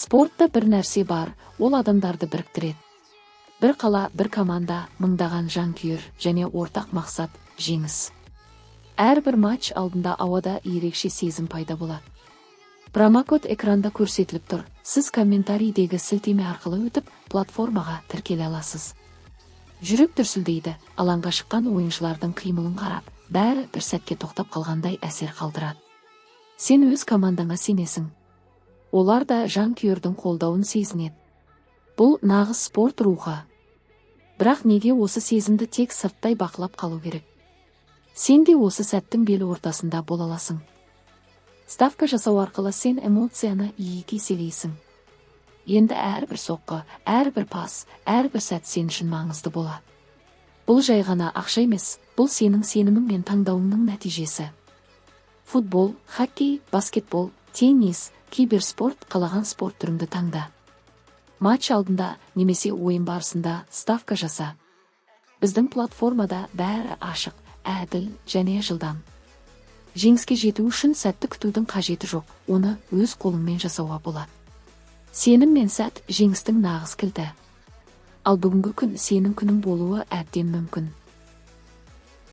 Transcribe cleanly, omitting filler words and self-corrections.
Спортта бір нәрсе бар, ол адамдарды біріктіреді. Бір қала, бір команда, мыңдаған жанкүйер және ортақ мақсат – жеңіс. Әрбір матч алдында ауада ерекше сезім пайда болады. Промокод экранда көрсетіліп тұр. Сіз комментарийдегі сілтеме арқылы өтіп, платформаға тіркеле аласыз. Жүрек дүрсілдейді, алаңға шыққан ойыншылардың қимылын қарап, бәрі бір сәтке тоқтап қалғандай әсер қалдырады. Сен өз командаңа сенесің. Олар да жанкүйердің қолдауын сезінеді. Бұл нағыз спорт рухы. Бірақ неге осы сезімді тек сырттай бақылап қалу керек? Сен де осы сәттің бел ортасында бола аласың. Ставка жасау арқылы сен эмоцияны екі еселейсің. Енді әрбір соққы, әрбір пас, әрбір сәт сен үшін маңызды болады. Бұл жай ғана ақша емес, бұл сенің сенімің мен таңдауыңның нәтижесі. Футбол, хоккей, баскетбол, теннис, киберспорт – қалаған спорт түріңді таңда. Матч алдында немесе ойын барысында ставка жаса. Біздің платформада бәрі ашық, әділ және жылдам. Жеңіске жету үшін сәтті күтудің қажеті жоқ, оны өз қолыңмен жасауға болады. Сенім мен сәт – жеңістің нағыз кілті. Ал бүгінгі күн сенің күнің болуы әбден мүмкін.